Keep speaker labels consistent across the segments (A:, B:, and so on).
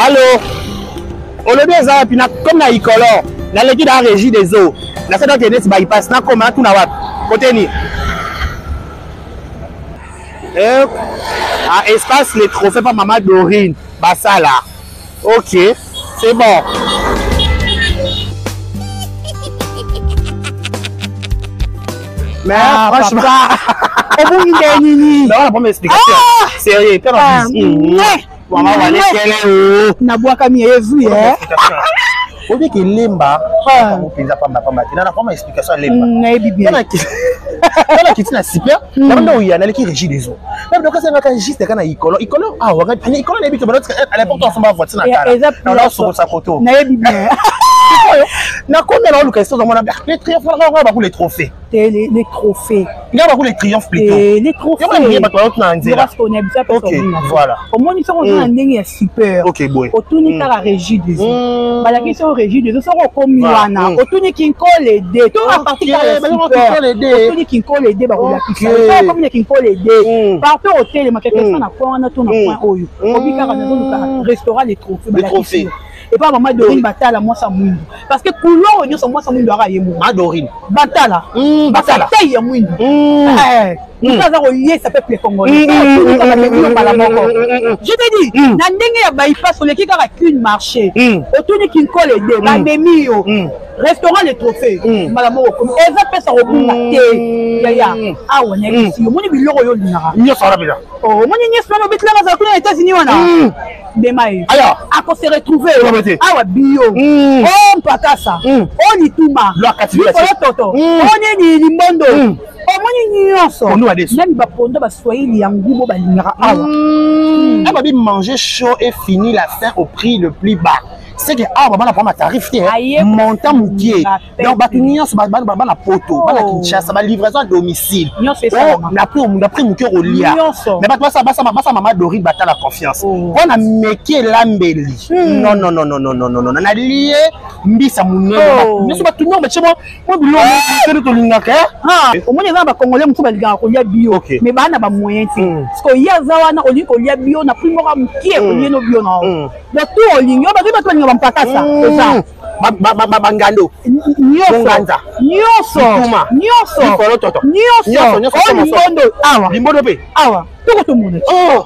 A: Allo olobi eza wapi na comme na ikolor naleki na régie des eaux nasali okende neti bypass nakoma natuna wapi kote nini eh, ah, espace les trophées pa mama Dorine basala ok c'est bon. Mais ah, franchement,
B: obungi nde nini?
A: Non, la première explication. Ah! Sérieux, quand ah, mama walekele o.
B: Nabwakami ezwi eh.
A: Oyebi ke lemba yango mpenza pamba pamba te. Nana koma explication ya lemba.
B: Nayebi bien.
A: Nana kiti na super, na banda oya naleki régie des eaux. Na banda kasi ngaka juste kana ikolo. Ikolo ah wanga ni ikolo nayebi te banda à l'époque on voiture na kala. Na na soko koto.
B: Nayebi bien.
A: Nakomi na oluka histoire mona les triomphes nga ba les trophées.
B: Les, les trophées.
A: Nga ba les triomphes plutôt.
B: Les trophées.
A: Nga ba bato na nzela.
B: Parce qu'on a bisa
A: OK, voilà.
B: Omoni soko na ndenge ya super.
A: OK, boy.
B: Otuni kaka régie des eaux. Balakisi yo régie des eaux soko okomi wana. Otuni kinkole de. To a partir kaka ya super. Otuni kinkole de bakolakisa. Soko okomi na kinkole de. Partout otelema quelque soit na point wana to na point oyo. Obi kaka nazoluka restaurant les trophées balakisi yo. Epa mama Dorine Batala mwasa mwindu. Parce que couleur oyo nyonso mwasa mwindu aka ye moko.
A: Ma Dorine.
B: Batala.
A: Batala.
B: Tei ya mwindu. Moto aza koyesa peuple congolais. Mbala moko. Je te dis, na ndenge ya bypass oleki kaka qu'une marché. Otuni kinkole de bamemi yo. Restaurant les trophées. Mbala moko okomi. Eza pesa kobunga te. Yaya, awa nayebisi yo. Omoni biloko oyo olingaka.
A: Nyonso wana mpenza.
B: Omoni nyonso wana obetelaka azala kuna na États-Unis wana. Ndema ye. Ako se retrouver awa bio. O mpakasa. O lituma. Likolo toto. O nini limbondo. Omoni nyonso. Même bapondo baswahili ya ngubo balingaka awa.
A: Awa bi manger chaud et fini la faim au prix le plus bas. C'est que awa bana prendre tarif te montant mokie. Donc bato nyonso bana poto, bana Kinshasa, ba livraison à domicile. Na prix na prix mokie kolia. Mais bato basa basa basa mama Dorine batala confiance. Wana meke lambeli. Non non non non non non non non. Na lié mbisa munene. Nyonso bato nyonso batie mwa biloko moko tolingaka.
B: Omoni eza na bacongolais mosusu balingaka kolia bio mais baa na bamoyen te. Parce que ye aza wana olingi kolia bio na prix moko ya mokie olie no bio na yo. Donc tout olingi oyo bazali bato balinga bampakasa eza
A: bangando
B: nyonso nyonso nyonso nyonso oyo limbondo awa
A: limbondo mpe
B: awa toko tomona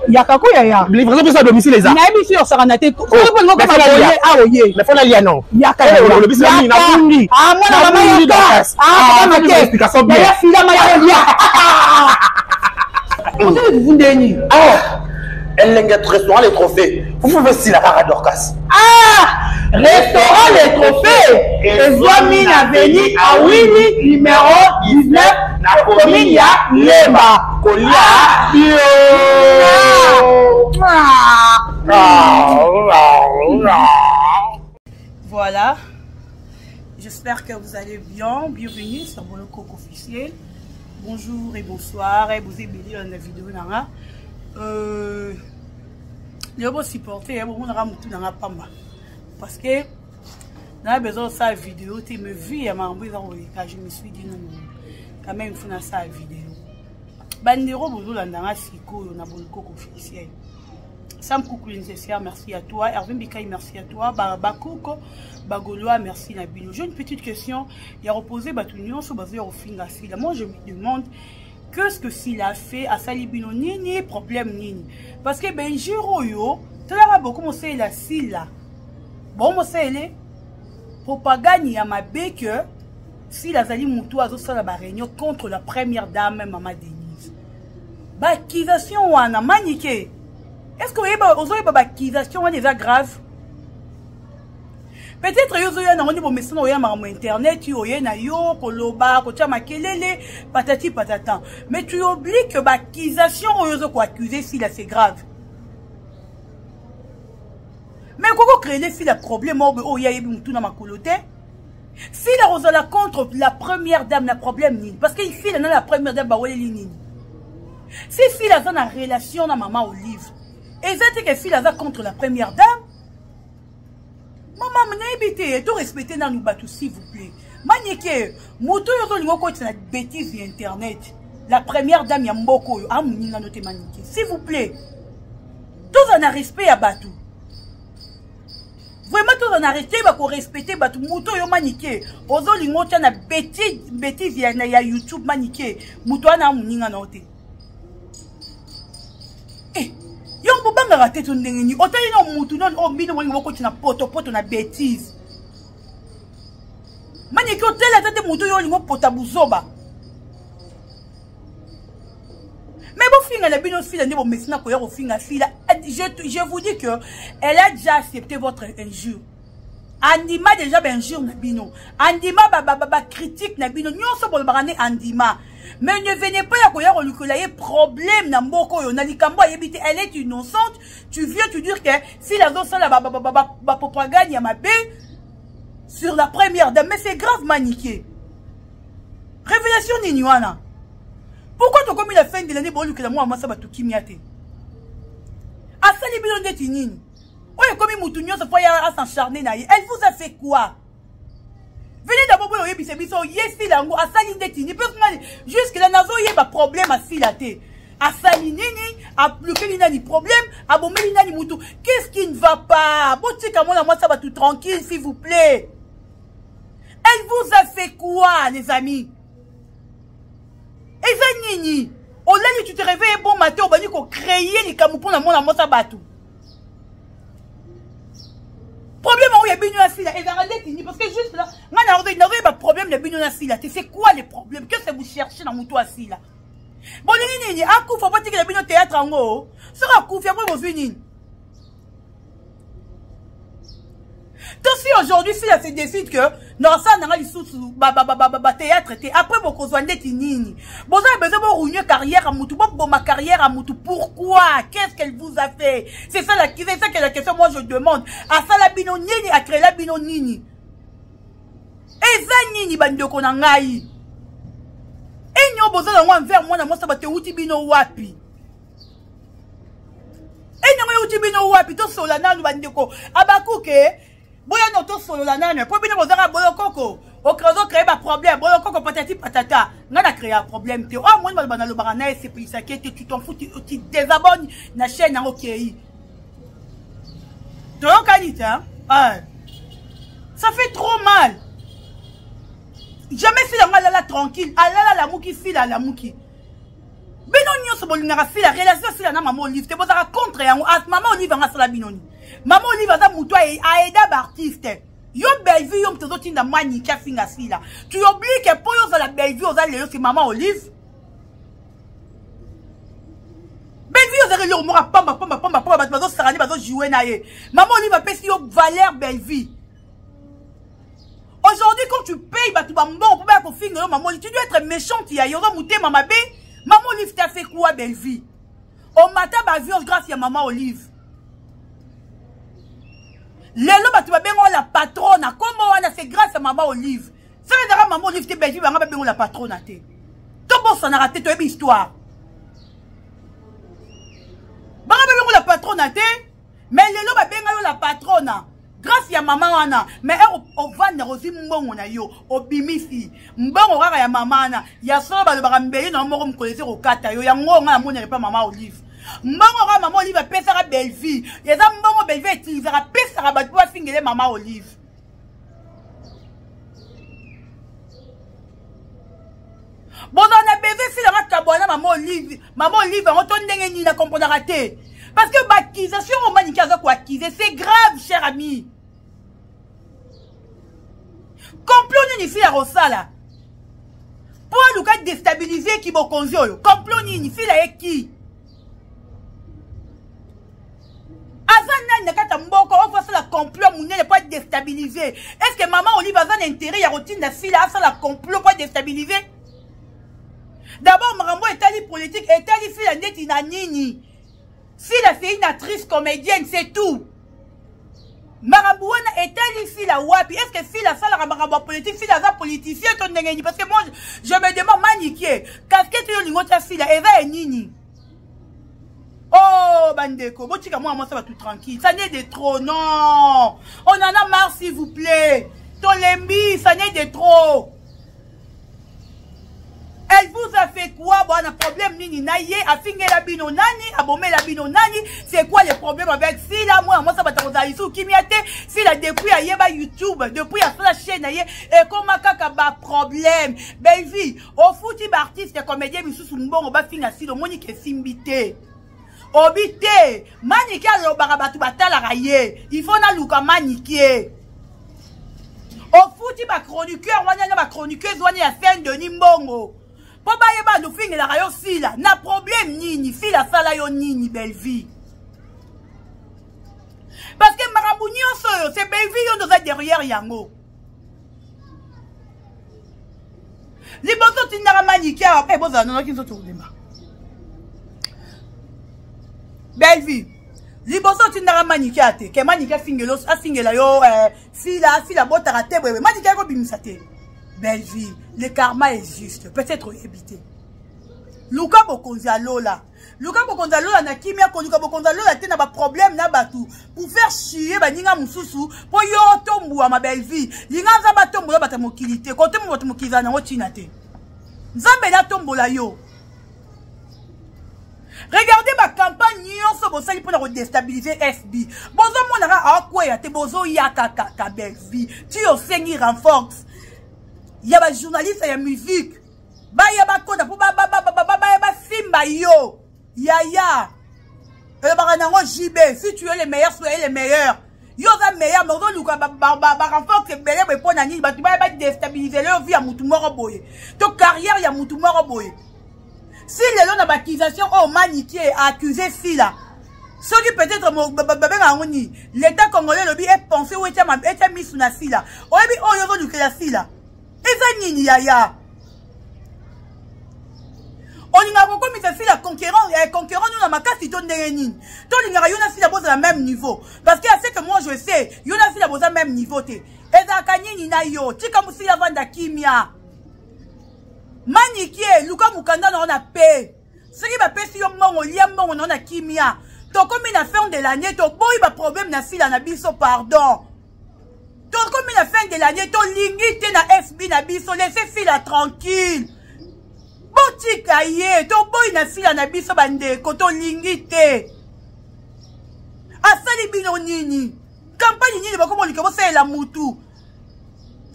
B: yaka ko yaya
A: livraison mpe sa domicile eza
B: nayebi si osaka na te soki mpo lingo koma boye awa ye
A: mais fona lia non
B: yaka
A: olobisi na mingi nabungi
B: ah mwana mama yaka ah mama te
A: explication bien
B: yaya filama ya kolia ozali kuvundeni
A: ah elenge restaurant les trophées vous pouvez sila kaka Dorcas.
B: Ah restaurant les trophées ezwami na avenue Awini numéro 19 na commune ya Lemba.
A: Kolia bio.
B: Voilà. J'espère que vous allez bien. Bienvenue sur Bolokoko officiel. Bonjour et bonsoir. Et vous êtes dans la vidéo. Lelo bosupporte ye bomonaka motu nanga pamba parce que na besoin osala video te me vu ya makambo eza koleka, je me suis dit non, quand même faut nasala video. Bandeko bozolanda nga sikoyo na Bolokoko officiel. Sam Koukou le nécessaire, merci à toi. Hervé Mbikai, merci à toi. Bakoko, Bagolois, merci Nabino. J'ai une petite question. Il a reposé bato nyonso, bazo ya kofinga Sila. Moi, je me demande qu'est-ce que Sila a fait à Salibino nini, problème nini. Parce que Benjiro yo, talaka beaucoup mosalela Sila. Bon mosaele propagande ya mabe que Sila azali mutu azosala ba réunion contre la première dame Mama Denise. Ba accusation wana manike. Est-ce que oyeba ozoyeba ba accusation wana eza grave? Peut-être yo ozoya nango nde bomesana oya makambo internet, yo oye na yo koloba kotia makelele patati patata, mais tu oublies que ba accusation oyo ozo ko accuser Sila, c'est grave. Mais koko créer Sila problème oyo oyo ayebi mutu na makolo te. Sila kozala contre la première dame na problème nini? Parce que Sila na la première dame baweleli nini? Si Sila aza na relation na mama Olive, eza te que Sila aza contre la première dame. Mama nayebi te, to respecter nanu bato s'il vous plaît. Manieke, moto oyo ozolinga okotisa na bêtise ya internet, la première dame ya mboka oyo amoninga no te Manieke, s'il vous plaît. Tozala na respect ya bato. Vraiment toza na respect, bakorespecte bato. Moto oyo Manike ozolinga otya na bétise ya YouTube, Manike, moto wana moninga na yo te. Eh, yo bobangaka te to ndenge nini? Otali na motu nani oyo bino bolingi bokoti na potopoto na bétise? Manike, otali ata te motu oyo olingi opota buzoba. Mais bofinga na bino Sila nde bomesi na koya kofinga Sila. Je vous dis que elle a déjà accepté votre injure. Andima déjà bainjure na bino, andima bacritique na bino nyonso bolobaka nde andima. Mais ne venez pas ya koya kolukela ye problème na mboka oyo na likambo ayebi te. Elle est innocente. Tu viens tu dire que Sila azosala bapropagande ya mabe sur la première dame. Mais c'est grave, Manike. Révélation nini wana? Pourquoi tokomi la fin de l'année, bolukela mwa mwasi bato kimia te? Asali bino ndeti nini oyo ekomi mutu nyonso fo ya as'acharner na ye? Elle vous a fait quoi? Venez d'abord boyo oyebisa biso ye Sila yango asali ndeti nini. Mpe ngai jusque là nazoyeba problème asila te. Asali nini? Ablokeli nani problème? Abomeli nani mutu? Qu'est-ce qui ne va pas? Botika mwana mwasi ya bato tranquille, s'il vous plaît. Elle vous a fait quoi, les amis? Eza nini? Olali, tu te réveilles bon matin, obandi kocréer likambo mpona mwana mwasi ya bato. Problème oyo ya bino ya Sila ezalaka ndeti nini? Parce que juste là, ngai nazoyeba problème na bino na Sila te. C'est quoi les problèmes? Qu'est-ce que vous cherchez na motu ya Sila? Bolingi nini? Akufa po tikela bino théâtre yango? Soki akufi yango, bozwi nini? To si aujourd'hui Sila se décide que nasala nanga lisusu bathéâtre te, après bokozwa ndeti nini? Boza na besoin boruiner carrière ya mutu, boboma carrière ya mutu. Pourquoi? Qu'est-ce qu'elle vous a fait? C'est ça que la question, moi je demande. Asala bino nini? Acréela bino nini? Eza nini, bandeko na ngai? Enyo bozala yango envers mwana mwasi bato euti bino wapi? Enyango euti bino wapi? Tosolola nanu, bandeko abakuke. Boyano tosolola nanu, mpo bino bozaka bolokoko ozocréer baproblème, bolokoko patati patata. Ngai na créa problème te. Oyo moni baloba, nalobaka na esepelisaki ete tu t'en fous, tu désabonnes na chaîne yango. Okei, toyokani te. Ça fait trop mal. Jamais Sila yango alala tranquille, alala alamuki, Sila alamuki. Bino nyonso bolingaka Sila, relation Sila na Mama Olive te, bozalaka contre yango. Mama Olive yango asala bino nini? Mama Olive aza motu aida baartiste. Yo Bellevue, yo moto ozotinda Maniki afinga Sila, tu oublies que mpo yo ozala Bellevue oza lelo, c'est Mama Olive. Bellevue ozalaka eloko moko apamba pamba pamba pamba, bato bazosaka nde bazojoue na ye. Mama Olive apesi yo valeur, Bellevue. Aujourd'hui, quand tu payes bato bambongo mpo baya kofinga yo Mama Olive, tu dois être méchante. Ya yo oza motema mabe. Mama Olive t'a fait quoi, Bellevue? Omata baavion grâce ya Mama Olive. Lelo bato babengo la patronne, kombo wana c'est grâce ya Mama Olive. Soki ezalaka Mama Olive te, Bellevue banga babengo la patronne te. Tobosanaka te, toyebi histoire. Banga babengo la patronne te, mais lelo babenga yo la patronne grâce ya mama wana. Mais ere ovanda, ozwi mbongo na yo, obimisi mbongo kaka ya mama wana. Ya solo, balobaka mbeli na yo moko mokolo ezi kokata yo. Yango nga namonaka epa Mama Olive, mbongo kaka Mama Olive apesaka Bellevue, eza mbongo Bellevue etilisaka, apesaka bato mpo bafingele Mama Olive. Bozala na besoin Sila makabwana Mama Olive, Mama Olive yango to ndenge nini? Nakomprenaka te, parce que baaccusation oyo Maniki aza koaccuser, c'est grave, cher ami. Complot nini Sila kosala mpo aluka déstabiliser kibokonzi oyo? Complot nini? Sila ye ki aza nani na kati ya mboka oyo asala complot monene mpo adéstabiliser? Est ce que Mama Olive aza na intérêt ya kotinda Sila asala complot mpo adéstabiliser? D'abord, makambo etali politique etali Sila ndeti na nini? Sila, c'est une actrice comédienne, c'est tout. Makambo wana etali Sila wapi? Est ce que Sila asalaka makambo ya politique? Sila aza politicien to ndenge nini? Parce que moi, je me demande, Manikie, casquette oyo olingo tia Sila eza ya nini? Oh, bandeko, botika mwana mwasi bato tranquille. Ça n'est de trop, non? On en a marre, s'il vous plaît. Tolembi, ça n'est de trop. Elle vous a fait quoi? Bwana problème nini na ye? Afingela bino nani? Abomela bino nani? C'est quoi le problème avec Sila? Moi, moi ça va t'akozala lisusu kimia te. Sila depuis ayeba YouTube, depuis asala chaîne na ye, ekoma kaka ba problème. Bellevue, ofuti ba artiste comédien misusu mbongo bafinga Sila, omoni ke esimbi te. Obi te, Manike alobaka bato batalaka ye. Il faut naluka Manike. Ofuti ba chroniqueur wana na ba chroniqueuse wana ya Saint Denis mbongo mpo bayeba lofingelaka yo Sila na problème nini? Sila asala yo nini Bellevue? Parce que makambo nyonso oyo c'est Bellevue yo nde oza derrière yango. Liboso otindaka Manike awa mpe bozala nonoki nzoto kolemba. Bellevue, liboso otindaka Manike ate ke Manike afingela yo Sila, Sila botaka te boye Manike akobimisa te. Bellevue, le karma est juste, peut-être oyebi te. Luka bokonzi ya lola, luka bokonzi ya lola na kimia, koluka bokonzi ya lola te na baproblème na bato pour faire chier baninga mosusu mpo yo otombuama. Bellevue, linga Nzambe atombola bato ya mokili te, kotombola bato mokili ezala nango ntina te. Nzambe natombola yo. Regardez ba campagne nyonso bosali mpona kodestabilize FB, bozomonaka akweya te, bozoyaka kaka. Bellevue, ti osengi renfort ya bajournaliste ya musique baya bakota mpo baya basimba yo. Yaya elobaka nango JB, si tu es le meilleur, soyez le meilleur. Yo oza meilleur, mais ozoluka barenfort ebele boye mpo na nini? Bato baya badestabilize yo vie ya mutu moko boye to carrière ya mutu moko boye. Si lelo na baccusation oyo Manike accuse Sila, soki peut-être babenga yango nini, l'état congolais elobi epense oyo etia misu na Sila, oyebi oyo ozolukela Sila eza nini? Yaya, olingaka kokomisa Sila concurrent no na makasi to ndenge nini? Tolingaka yo na Sila bozala même niveau, parce que à ce que moi je sais, yo na Sila boza même niveau te. Ezalaka nini na yo? Tika mosila vanda kimia. Manike, luka mokanda na yo na pe. Soki bapesi yo mbongo, lia mbongo na yo na kimia. Tokomi na fin de l'année, toboyi baproblème na Sila na biso, pardon. Tokomi na fin de l'année, tolingi te na FB na biso. Laisse Sila tranquille, botika ye. Toboyi na Sila na biso, bandeko, tolingi te. Asali bino nini? Campagne nini bakoma olika bosalela mutu?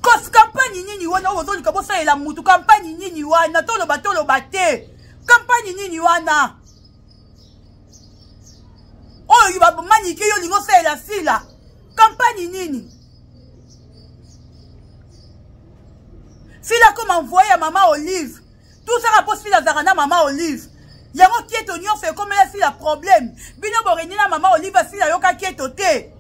B: Kos campagne nini wana oyo ozolika bosalela mutu? Campagne nini wana? Toloba toloba te, campagne nini wana oyo Manike yo olingi osalela Sila? Campagne nini? Sila comme envoyé ya mama Olive, tout ça mpo Sila azalaka na mama Olive, yango kieto nyonso ekomela Sila problème. Bino boreni na mama Olive, Sila ayoka kieto te.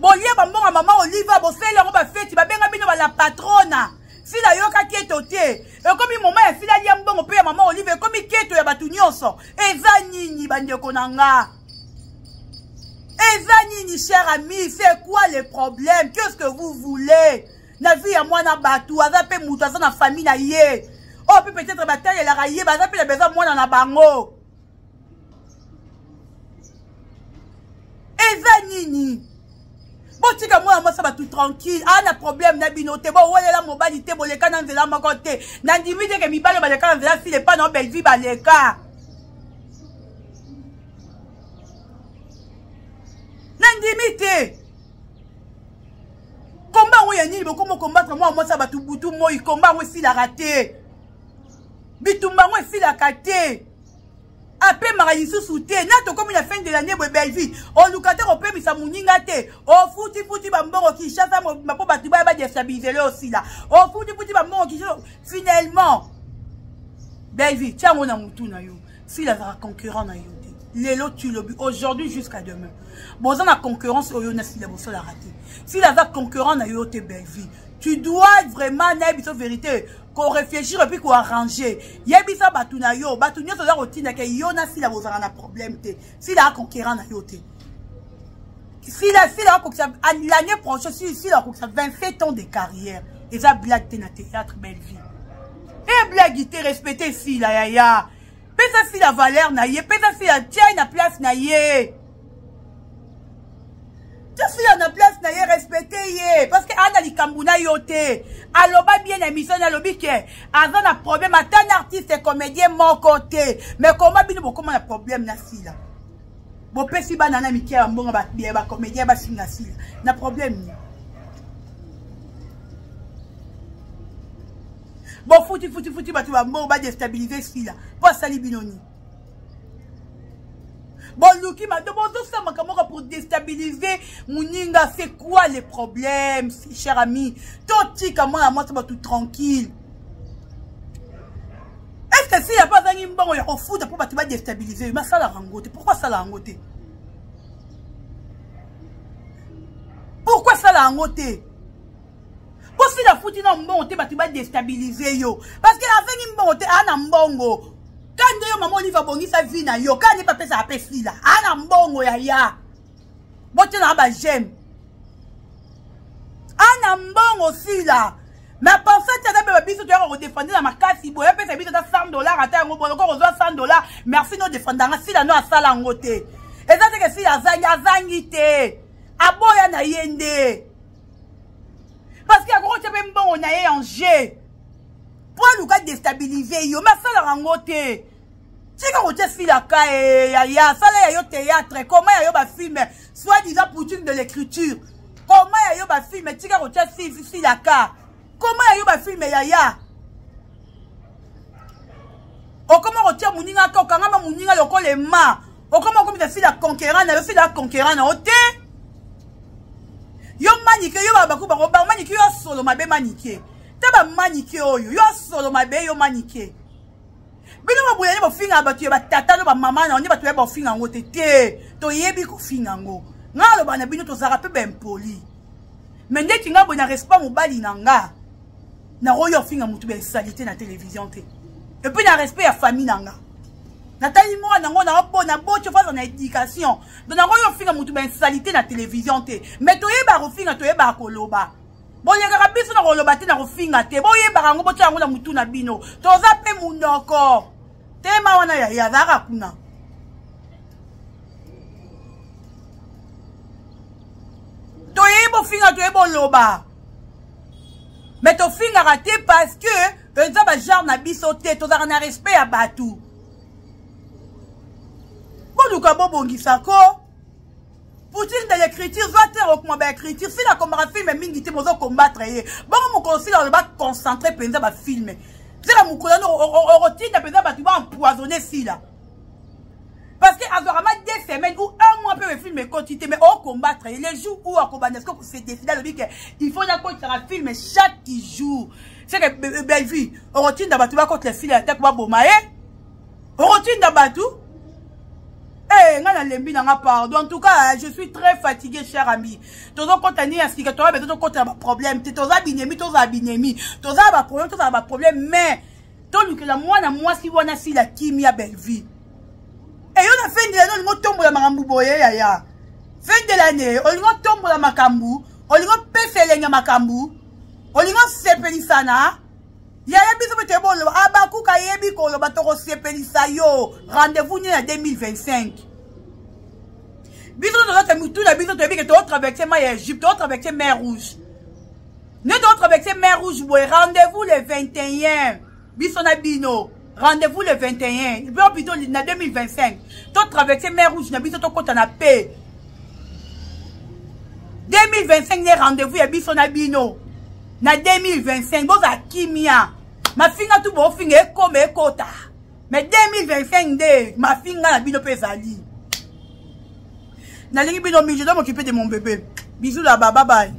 B: Bolie bambongo ya mama Olive, bosali yango bafeti, babenga bino bala patrona. Sila ayoka keto te. Ekomi moma ya Sila lia mbongo mpe ya mama Olive, ekomi keto ya bato nyonso. Eza nini, bandeko na nga? Eza nini, cher ami? C'est quoi le problème? Qu'est-ce que vous voulez na vie ya mwana bato? Aza mpe moto, aza na famille na ye oyo mpe peut-être batalelaka ye, baza mpe na besoin mwana na bango. Eza nini? Botika mwana mwasi bato tranquille. Aa na problème na bino te, bowelela mobali te, boleka na nzela moko te. Nandimi te ke mibali baleka na nzela Sila epa na Bellevue baleka. Nandimi te. Komba yango ya nini bokoma kombatre mwana mwasi ya bato butu moi? Komba yango esilaka te, bitumba yango esilaka te, apemaka lisusu te. Na tokomi na fin de l'année boye, Bellevue oluka te kopemisa moninga te. Ofutifuti bambongo Kinshasa mobimba mpo bato baya badestabilize le osila. Ofutifuti bambongo Kinshasa. Finalement, Bellevue, tia yango na mutu na yo, Sila azalaka concurrent na yo te. Lelo tulobi, aujourd'hui jusqu'à demain, boza na concurrence oyo na Sila bosalaka te. Sila aza concurrent na yo te. Bellevue, tu dois vraiment, nayebi biso vérité, koréfléchir et puis koarranger. Yebisa bato na yo, bato nyonso oza kotindaka, yo na Sila bozala na problème te. Sila aconquérant na yo te. Sila, Sila akokisa l'année prochaine, Sila akokisa 27 ans de carrière. Eza blague te na théâtre, Bellevue, e blague te. Respecte Sila, yaya. Pesa Sila valeur na ye, pesa Sila, tia na place na ye, tia Sila na place. na ye, respecte ye parce que aza na likambo na yo te. Aloba bien na émission, alobi ke aza na problème ata na artiste comédien moko te. Mais koma bino bokoma na problème na Sila, bopesi bana na mike ya mbongo bacomédien bafinga Sila na problème nini? Bofuti futi futi bato bambongo badestabilize Sila mpo asali bino nini? Boluki mado, bozosala makambo moko pour déstabiliser moninga. C'est quoi le problème, cher ami? Totika mwana mwasi bato tranquille. Est ce que Sila mpo azangi mbongo ya kofuta mpo bato badestabilize yo? Basalaka yango te. Pourquoi asala yango te? Pourquoi asala yango te? Mpo Sila afuti na mbongo te bato badestabilize yo, parce que azangi mbongo te. Aa na mbongo ka nde yo mama Olive abongisa vie na yo, ka nde bapesaka mpe Sila. Aa na mbongo ya ya botielaka bajeme. Aa na mbongo Sila, mais pense ti aza mpe babiso toyaka kodefendre na makasi boye. Apesa biso ata 100 dollar, ata yango boye oko kozwa 100 dollar. Merci no defendanga Sila, no asala yango te. Eza teke Sila azangi, azangi te, aboya na ye nde parce que akokotia mpe mbongo na ye en jeu mpo aluka déstabiliser yo, mais asalaka yango te. Tika kotia Sila ka e yaya, asala ya yo théâtre, koma ya yo bafilme, soit disant Poutine de l'écriture, koma ya yo bafilme. Tika kotia Sila ka, koma ya yo bafilme yaya. Okoma kotia moninga ka, okangama moninga lokola ema, okoma okomisa Sila conquérant na yo. Sila conquérant na yo te. Yo Manike, yo babaku bango Manike, yo solo mabe. Manike te, bamanike oyo, yo solo mabe. Yo Manike, bino baboyani bofinga bato ya batata no bamama na nde bato ya bofinga yango te. Te, toyebi kofinga yango. Ngai aloba na bino, tozalaka mpe baimpoli, mais ndeti ngai boye na respect mobali na nga, nakoyo ofinga motu bainsalite na télévision te. Et puis na respect ya famille na nga, natali mwana yango na boti ofaza na éducation, donc nakoyo ofinga motu bainsalite na télévision te. Mais toyebaka kofinga, toyebaka koloba. Bolekaka biso na koloba te, na kofinga te. Boyebaka yango, botia yango na mutu na bino. Toza mpe munoko tema wana yaya azalaka kuna. Toyebi bofinga, toyebi boloba, mais tofingaka te parce que eza bagenre na biso te. Tozalaka na respect ya bato. Boluka bobongisa ko Poutine de l'écriture, zwa te okoma baécriture. Sila akomaka filme mingi te, bozokombattre ye bongo. Mokolo Sila oloba concentré mpenza bafilme, sila mokolo wana okotinda mpenza bato baempoisonne Sila, parce que azwaka ma 2 semaines ou un mois mpe bafilme ekoti te, mais okombattre ye. Le jour où akobanda siko se décide, alobi ke il faut nakotisaka filme chaque jour, c'est que Bellevue okotinda bato bakotela Sila ya teke baboma ye, okotinda bato. Eh, nga nalembi na nga, pardon. En tout cas, je suis très fatigué, cher ami. Tozokɔta nini ya sika? Toza beto tokɔta baproblème te. Toza binemi, tozala binemi, toza baproblème, tozala baproblème, mais tolukela mwana mwasi wana Sila kimia. Bellevue, eyo na fendela ne olingi otombola makambo boye yaya. Fendela ne olingi otombola makambo, olingi opesa elenge makambo, olingi osepelisana yaya. Biso mpe toyebi oloba, abakuka yebi koloba, tokosepelisa yo. Rendez-vous nini na 2025? Biso tozata mitu na biso, toyebi ke totraverse mai ya Égypte, totraverse mer Rouge. Nde totraverse mer Rouge boye, rendez-vous le 21, biso na bino, rendez-vous le 21 mpe plutôt na 2025, totraverse mer Rouge na biso, tokɔta na paix. 2025 nde rendez-vous ya biso na bino. Na 2025 bozala kimia. Mafinga tu bofinga ekoma ekota, mais 2025 nde mafinga na bino mpe ezali. Nalingi bino mingi. Je dois m'occuper de mon bébé. Bisous là-bas, bye bye.